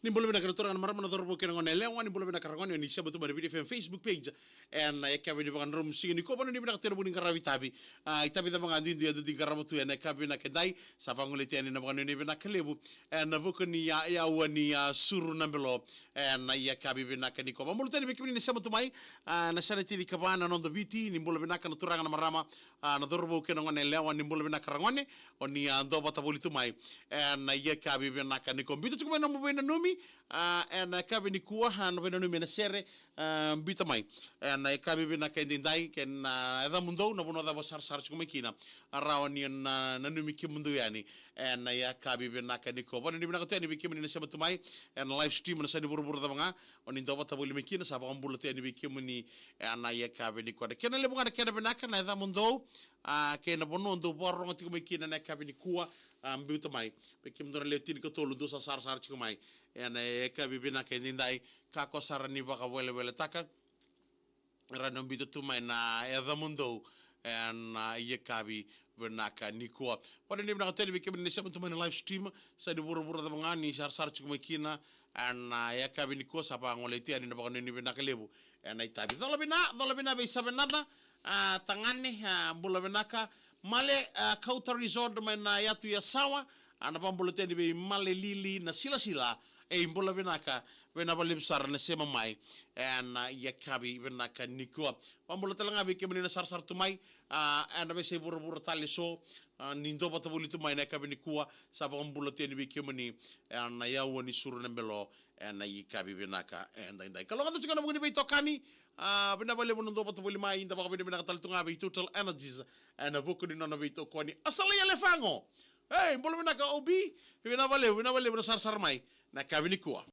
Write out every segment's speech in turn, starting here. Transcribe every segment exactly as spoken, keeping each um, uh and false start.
Ni bula vinaka na turaga na marama na cauravou kei na gone yalewa, ni bula vinaka ragone, ni sema tu mai na Viti F M Facebook page. Ena yakavi ni vakadromu siga nikua, vanuinui vinaka tu ena vuku ni qaravi itavi. A, itavi cava ga duidui e dui qarava tu ena yakavi vinaka edai, sa vagolei tu yani na vakanuinui vinaka levu. Ena vuku ni ya, yaua ni a suru na belo. Ena yakavi vinaka nikua. Vabula tu yani vei kemuni na sema tu mai. A, na sena tini ka va na noda Viti, ni bula vinaka na turaga na marama. A, na cauravou kei na gone yalewa, ni bula vinaka ragone. O ni a dua vata voli tu mai. Ena yakavi vinaka nikua. Biuta tiko mai na nomu veinanumi. A, ena yakavi nikua, a, na veinanumi ena sere, a, biuta mai. Ena yakavi vinaka edaidai, kei na yacamudou, na vanua cava sarasara tiko mai kina. A, rawa ni na, nanumi kemudou yani. Ena yakavi vinaka nikua. Vanuinui vinaka tu yani vei kemuni na sema tu mai. Ena live stream, na sani vuravura cava ga. O ni dua vata voli mai kina, sa vakabula tu yani vei kemuni. Ena yakavi nikua. Na kena levu ga na kena vinaka, na yacamudou. A, kei na vanua dou vakarorogo tiko mai kina na yakavi nikua, a, biuta mai. Vei kemudou na lewe tinikatolu dou sa sarasara tiko mai. Ena yakavi vinaka edaidai, kakua sara ni vakaweleweletaka. Rawa ni biuta tu mai na yacamudou, ena yakavi vinaka nikua. Vanuinui vinaka tu yani vei kemuni na sema tu mai na live stream, sani vuravura cava ga ni sarasara tiko mai kina, ena yakavi nikua sa vagolei tu yani na vakanuinui vinaka levu. Ena itavi. Cola vina, cola vina vei Savenaca, a, tagane, a, bula vinaka. Male, a, Kauta Resort mai na yatu Yasawa, a, na vabula tu yani vei Male Lili na silasila. Ei, bula vinaka, vinaka vakalevu sara na sema mai. Ena yakavi vinaka nikua. Vabula tale ga vei kemuni na sarasara tu mai, a, ena veiyasai vuravura tale eso, a, ni dua vata voli tu mai na yakavi nikua, sa vakabula tu yani vei kemuni, ena yaua ni suru na belo, ena yakavi vinaka edaidai. Kalougata tiko na vuku ni veitokani, a, vinaka vakalevu na dua vata voli mai, da vakavinavinaka tale tu ga vei Total Energies, ena vuku ni nona veitokoni. A, Salaia Lefago. Ei, bula vinaka O B, vinaka vakalevu, vinaka vakalevu na sarasara mai, na yakavi nikua.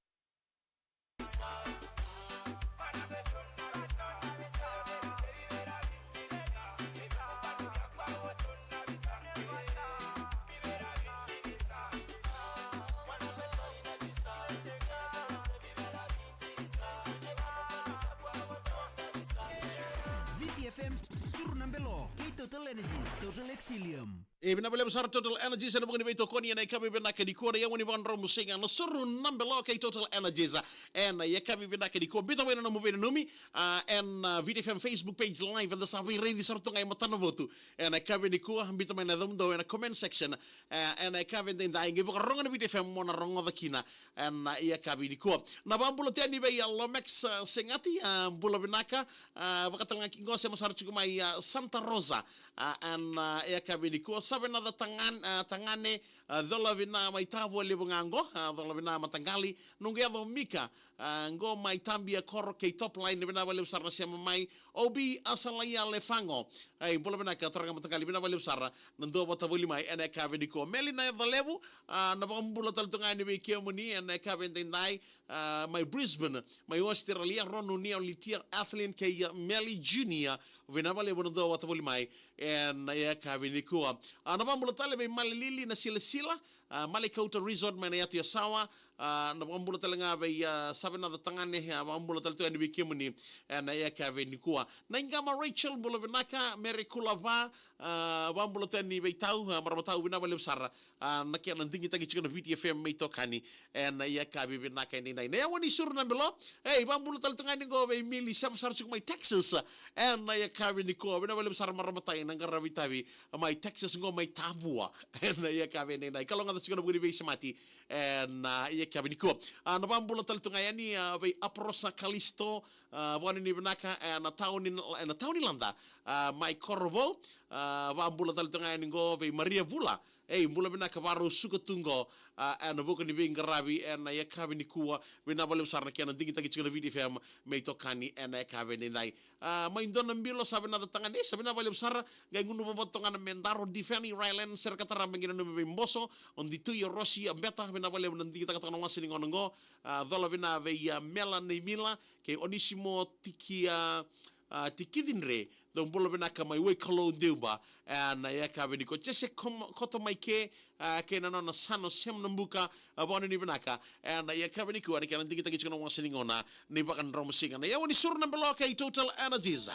Viti F M, suru na belo, kei Total Energies, Total Exilium. E vinaka vakalevu sara Total Energies ena vuku ni veitokoni ena yakavi vinaka nikua, na yaua ni vakadromu siga, na suru na belo kei Total Energies. Ena yakavi vinaka nikua, biuta mai na nomu veinanumi, a, ena, a, Viti F M Facebook page live, eda sa veiraici sara tu ga e matanavotu. Ena yakavi nikua, biuta mai na yacamudou ena comment section. E, ena yakavi edaidai, qai vakarorogo na Viti F M mo na rogoca kina. Ena yakavi nikua. Na vabula tu yani vei, a, Lomax, a, Segati, a, bula vinaka, a, vakatalega ki qo sema sara tiko mai, a, Santa Rosa. A, ena, a, yakavi nikua, Savenaca tagan-, a, tagane, a, cola vina mai Tavua levu ga qo, a, cola vina mataqali, noqu yaco Mika, a, qo mai Tabia Koro kei Top Line, vinaka vakalevu sara na sema mai, O B, a, Salaia Lefago. Ei, bula vinaka turaga mataqali, vinaka vakalevu sara na dua vata voli mai, ena yakavi nikua. Meli na yaca levu, a, na vakabula tale tu ga yani vei kemuni, ena yakavi edaidai, a, mai Brisbane, mai Australia, Ronu, Neo, Litia, Athlin, kei, a, Meli Junior, vinaka vakalevu na dua vata voli mai, ena yakavi nikua. A, na vakabula tale vei Male Lili na silasila, a, Male Kauta Resort mai na yatu Yasawa, a, na vakabula tale ga vei, a, Savenaca tagane, a, vakabula tale tu yani vei kemuni, ena yakavi nikua. Na iqama Rachel, bula vinaka, Mere Kulava, a, vakabula tu yani vei tau, a, marama tau, vinaka vakalevu sara, a, na kena digitaki tiko na Viti F M me itokani, ena yakavi vinaka edaidai. Na yaua ni suru na belo, ei, vakabula tale tu ga yani qo vei Mili, sema sara tiko mai Texas, ena yakavi nikua, vinaka vakalevu sara marama tai na qaravi itavi, mai Texas qo mai Tavua, ena yakavi edaidai. Kalougata tiko na vuku ni veisemati, ena yakavi nikua. A, na vakabula tale tu ga yani, a, vei Aprosa Kalisto, a, vakanuinui vinaka, ena tauni, ena tauni Lada, a, mai Korovou, a, vakabula tale tu ga yani qo vei Maria Vula, ei, bula vinaka, vakarau suka tu qo, a, ena vuku ni veiqaravi, ena yakavi nikua, vinaka vakalevu sara na kena digitaki tiko na Viti F M, me itokani, ena yakavi edaidai. A, mai Donabelo, Savenaca tagane, Savenaca vakalevu sara, qai gunuva vata toka ga na Medaro, Defeni, Rylan, Serekatara, me qai nanumi vei Boso, o Ditui, o Rosi, a Beta, vinaka vakalevu na digitaka toka na wasa ni gauna qo, a, cola vina vei, a, Mela Neimila, kei Onisimo Tiki, a, a, Tikicidre, dou bula vinaka mai Waikalou Deuba, ena yakavi nikua. Jese Kom-, Koto mai ke, a, kei na nona sano Sem Nabuka, a, vakanuinui vinaka, ena yakavi nikua, na kena digitaki tiko na wasa ni gauna, ni vakadromu siga. Na yaua ni suru na belo kei Total Energies.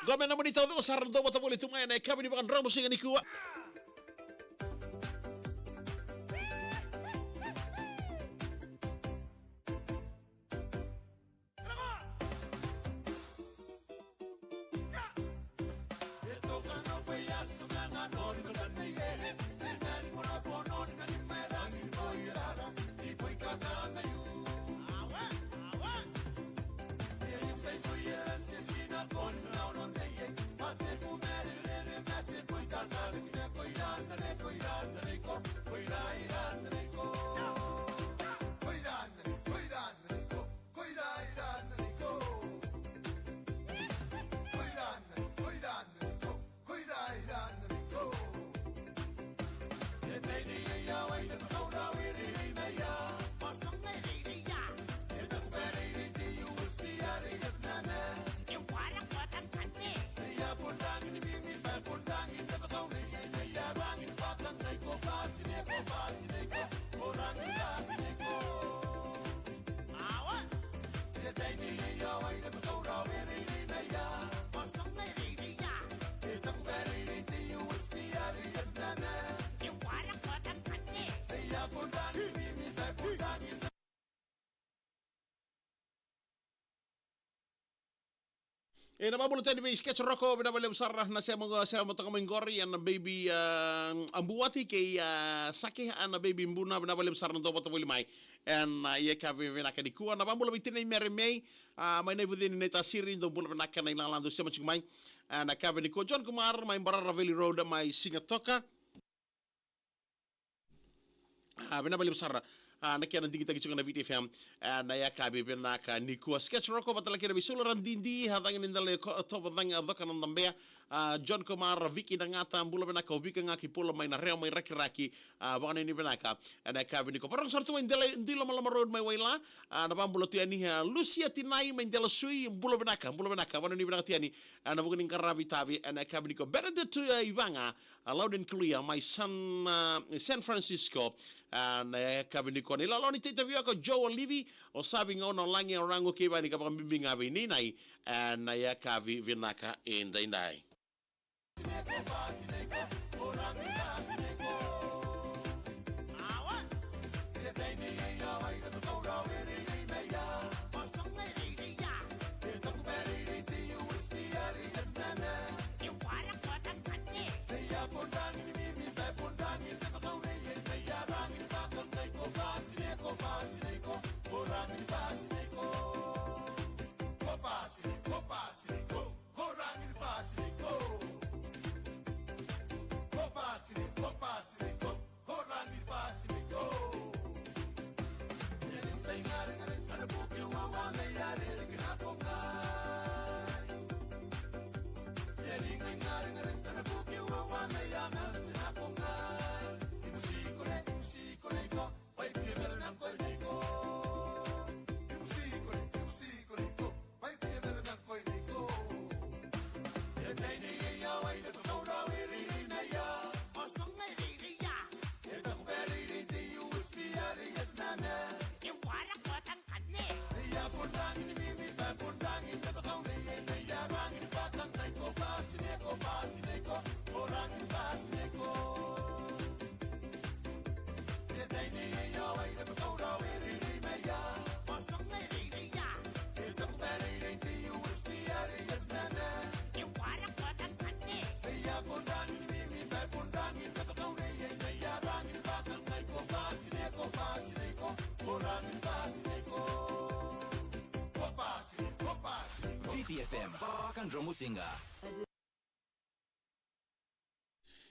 Qo me nomuni taucoko sara, dou vata voli tu mai ena yakavi ni vakadromu siga nikua. E na vabula tani vei Sketch Roko, vinaka vakalevu sara na sema, sema toka mai qori, a na baby, a, a Buati kei, a, Sake, a na baby Buna, vinaka vakalevu sara na dou vata voli mai. E na, a, ia ka vi-, vinaka nikua, na vabula vei tinai Mere Mei, a, mai na ivucini na itasiri, dou bula vinaka na ilala dou sema tiko mai. A, na ka vi nikua, John Kumar, mai Barara Valley Road, mai Sigatoka. A, vinaka vakalevu sara. A, na kena digitaki tiko na Viti F M. A, na yakavi vinaka nikua. Sketch Roko, vata kei na veisola ra didi, a cagi ni dela ko-, tova cagi a coka na dabea. A, John Kumar, Viki na gata, bula vinaka, o Vika ga ki Pula mai na Rewa mai Rakiraki. A, vakanuinui vinaka. A, na yakavi nikua. Vakarorogo sara tu mai dela, Dui Lomaloma Road mai Waila. A, na vabula tu yani, a, Lucia Tinai mai Dela Sui, bula vinaka, bula vinaka, vakanuinui vinaka tu yani. A, na vuku ni qaravi tavi, a, na yakavi nikua. Bernadette, a, Ivaga, a, loud and clear, mai San, a, San Francisco, a, na yakavi nikua. Na ilalo ni teitavioka Joe Olivi, o Savi Gauna, o Lagi, o Ragu, kei Vani ka vakabibi ga vei Ninai, a, na yakavi vinaka edaidai. Viti F M, Vakadromusiga.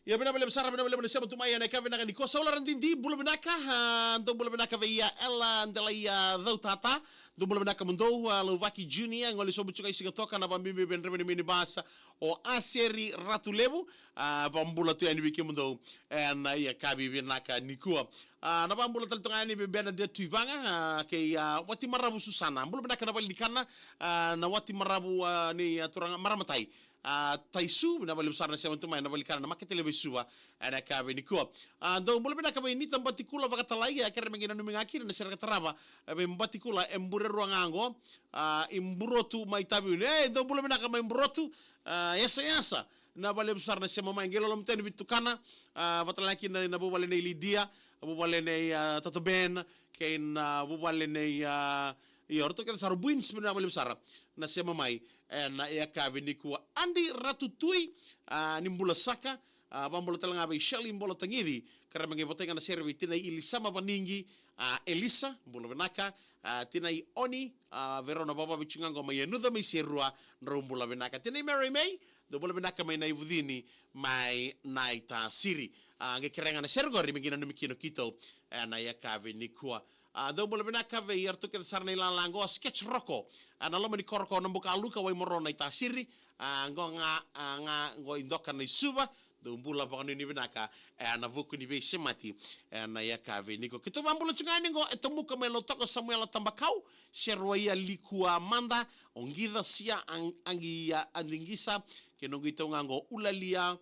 Ia, vinaka vakalevu sara, vinaka vakalevu na sema tu mai ena yakavi vinaka nikua. Saula Radidi, bula vinaka, a, dou bula vinaka vei, a, Ela Delai, a, Cautata. Dou bula vinaka mo dou, a, Lauvaki Junior, gole sobu tiko ga i Sigatoka, na vabibi vei draiva ni minibus, o Aseri Ratulevu, a, vabula tu yani vei kemudou ena yakavi vinaka nikua. A, na vabula tale tu ga yani vei Bernadette Tuivaga, a, kei, a, Wati Maravu Susana. Bula vinaka na vale ni kana, a, na Wati Maravu, a, ni, a, turaga marama tai. A, Taisu, vinaka vakalevu sara na sema tu mai na vale ni kana na makete levu e Suva, ena yakavi nikua. A, dou bula vinaka vei Nita Batikula Vakatalai, a, kere me qai nanumi ga kina na sereka tarava, e, vei Batikula, e Burerua ga qo, a, i Burotu mai Taveuni. E, dou bula vinaka mai Burotu, a, Yasayasa, vinaka vakalevu sara na sema mai, qai loloma tu yani vei tukana, a, vata tale ga kina na, na vuvale nei Lidia, vuvale nei, a, Tato Ben, kei na vuvale nei, a, io, ratou kece sara, Buins, vinaka vakalevu sara na sema mai ena yakavi nikua. Adi Ratutui, a, ni bula saka, A, vakabula tale ga vei Shirley Bolatagici, ka ra mai qai votai ga na sere vei tinai Ilisama Vanigi, a, Elisa, bula vinaka, a, tinai Oni, a, vei rau na vavavi tu ga qo mai Yanuca mai Serua, drau bula vinaka. Tinai Mary May, dou bula vinaka mai Naivucini, mai Naitasiri. A, qai kerea ga na sere qori me qai nanumi kina o keitou, e, na yakavi nikua. A, dou bula vinaka vei iratou kece sara na ilala qo, Sketch Roko, a, na loma ni koro ko Nabukaluka, Waimaro, Naitasiri. A, qo ga, a, ga qo i Doka, Naisuva. Dou bula vakanuinui vinaka, e, na vuku ni veisemati, e, na yakavi nikua. Keitou vakabula tu ga yani qo e Tabuka mai Lautoka, Samuela Tabakau, Seruaia Likua Mada, o Qica Sia Ang-, Aqi, a, Adigisa, kei noqu itau ga qo Ulalia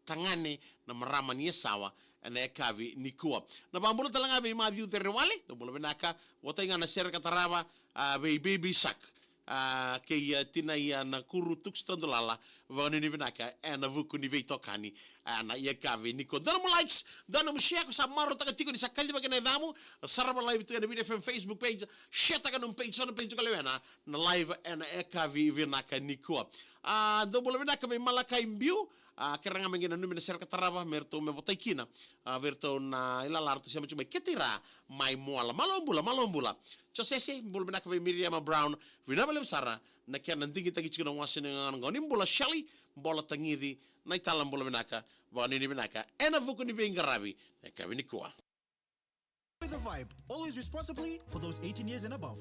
Tagane, na marama ni Yasawa, e, na yakavi nikua. Na vakabula tale ga vei Matthew Cerewale, dou bula vinaka, votai ga na sere ka tarava, a, vei Baby Shark. A, kei, a, tinai, a, Nakuru Tuks Tadulala, vakanuinui vinaka, e, na vuku ni veitokani, e, na yakavi nikua. Dua nomu likes, dua nomu share, ko sa marautaka tiko ni sa kacivaki na yacamu, sarava live tu ena Viti F M Facebook page, share taka nomu page, so na page ko lewena na live, e, na yakavi vinaka nikua. A, dou bula vinaka vei Malakai Biu, a, kerea ga me qai nanumi na sere ka tarava, me ratou me votai kina, a, vei ratou na ilala ratou sema tu mai Keteira, mai Moala. Malo bula, malo bula. Josese, bula vinaka vei Miriama Brown, vinaka vakalevu sara na kena digitaki tiko na wase ni gauna qo. Ni bula Shirley Bolatagici, na itala bula vinaka, vakanuinui vinaka, e na vuku ni veiqaravi, na yakavi nikua. With a vibe, always responsibly for those eighteen years and above.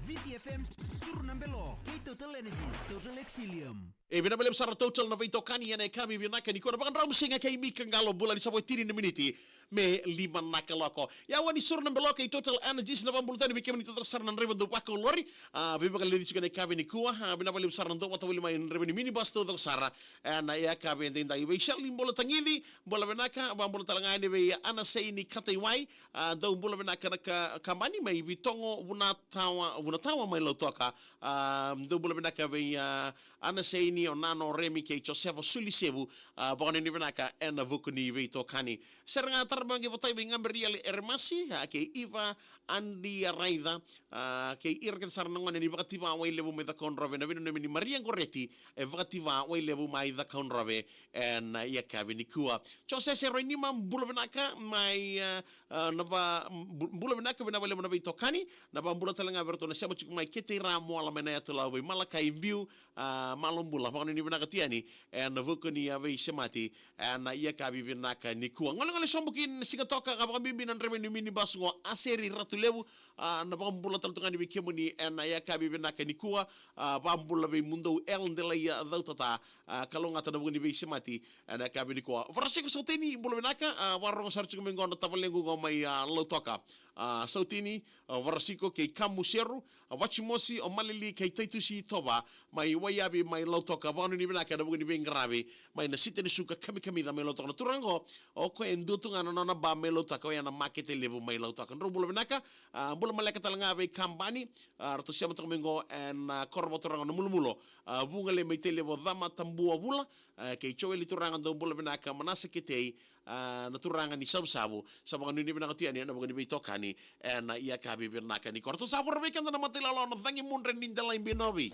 Viti F M, Suru na Belo, kei Total Energies, Total Exilium. E vinaka vakalevu sara Total na veitokani ena yakavi vinaka nikua. Na vakadrau musuki ga kei Mika Qalo, bula ni sa vo e tini na miniti me lima na kaloko. Ia, o ni Suru na Belo kei Total Energies, na vakabula tale vei kemuni taucoko sara na draiva dau vakaulori. A, veivakaleci tiko ena yakavi nikua. A, vinaka vakalevu sara na dau vata voli mai na draiva ni minibus taucoko sara ena yakavi edaidai. Vei Shirley Bolatagici, bula vinaka, vakabula tale ga yani vei Anaseini Kataiwai, a, dou bula vinaka na ka-, kabani mai Vitogo, Vunatawa, Vunatawa mai Lautoka, a, dou bula vinaka vei, a, Anaseini, o Nano, o Remi kei Josefa Sulisevu, a, vakanuinui vinaka ena vuku ni veitokani. Sere ga tarava qai votai vei Gabriel Eremasi, a, kei Iva Adi Araica, a, kei ira kece sara na gone ni Vakativa Wailevu mai Cakaudrove, na veinanumi ni Maria Goreti e Vakativa Wailevu mai Cakaudrove, ena yakavi nikua. Josese Roinima, bula vinaka mai, a, a, na va-, bu-, bula vinaka, vinaka vakalevu na veitokani, na vakabula tale ga vei ratou na sema tiko mai Keteira, Moala mai Nayatulau, vei Malakai Biu, a, malo bula, vakanuinui vinaka tu yani ena vuku ni a veisemati, ena yakavi vinaka nikua. Golegole sobu ki na Sigatoka, ka vakabibi na draiva ni minibus qo Aseri Ratulevu, a, na vakabula tale tu ga yani vei kemuni ena yakavi vinaka nikua, a, vakabula vei mudou El Delai, a, Cautata, a, kalougata na vuku ni veisemati, ena yakavi nikua. Varasiko Sautini, bula vinaka, a, vakarogo sara tiko mai qo na tavalequ qo mai, a, Lautoka. A, Sautini, a, Varasiko kei Kamuseru, a, Vatimosi, o Malili kei Taitusi Tova, mai Waiyavi, mai Lautoka, vakanuinui vinaka ena vuku ni veiqaravi, mai na siteni suka kamikamica mai Lautoka na turaga qo, o koya e dua tu ga na nona ba mai Lautoka, oya na makete levu mai Lautoka. Drau bula vinaka, a, bula maleka tale ga vei kabani, a, ratou sema toka mai qo ena, a, koro vakaturaga na Mulumulo, a, Vugalei mai Tailevu, Cama Tabua Vula, a, kei Joeli turaga dou bula vinaka, Manasa Ketei, a, na turaga ni Savusavu, sa vakanuinui vinaka tu yani ena vuku ni veitokani, ena yakavi vinaka nikua. Ratou sa vura vei keda na matailalo na Cagimudre ni Delai Binovi.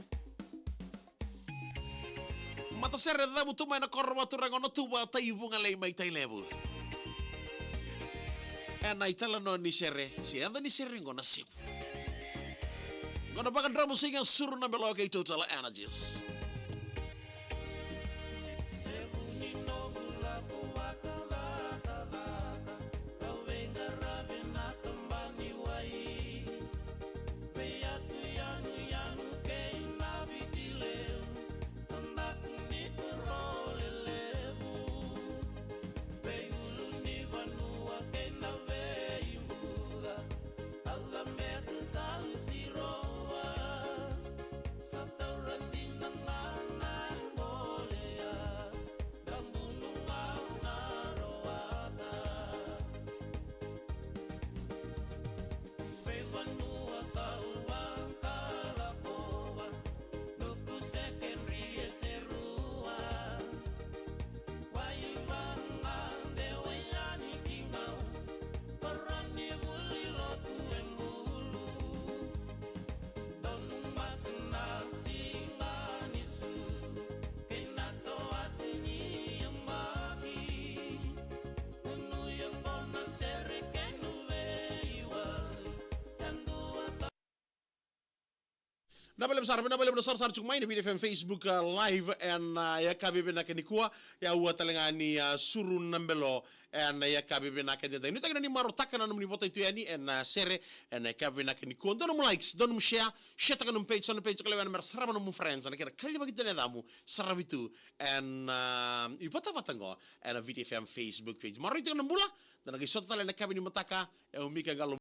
Matasere cavutu mai na koro vakaturaga o Natuva, Tai Vugalei mai Tailevu. Ena italanoa ni sere, se yaca ni sere qo na Sevu. Qo na vakadramu siga Suru na Belo kei Total Energies. Na balebale sara, na balebale sara sara tiko mai na Viti F M Facebook, ah, live ena, ah, yakavi vinaka nikua. Ia au tale ga ni, ah, suru na belo ena yakavi vinaka edaidai. Nuitaki na ni marautaka na nomuni vota tu yani ena, ah, sere ena yakavi vinaka nikua. Dua nomu likes, dua nomu share, share taka nomu page, sa nomu page ka lewena mera sarava nomu friends, na kena kaliva ki tena yacamu, saravi tu ena, ah, ivatavata qo ena Viti F M Facebook page. Maroroi tiko na bula, da na qai sota tale ena yakavi ni mataka, e o Mika Galo.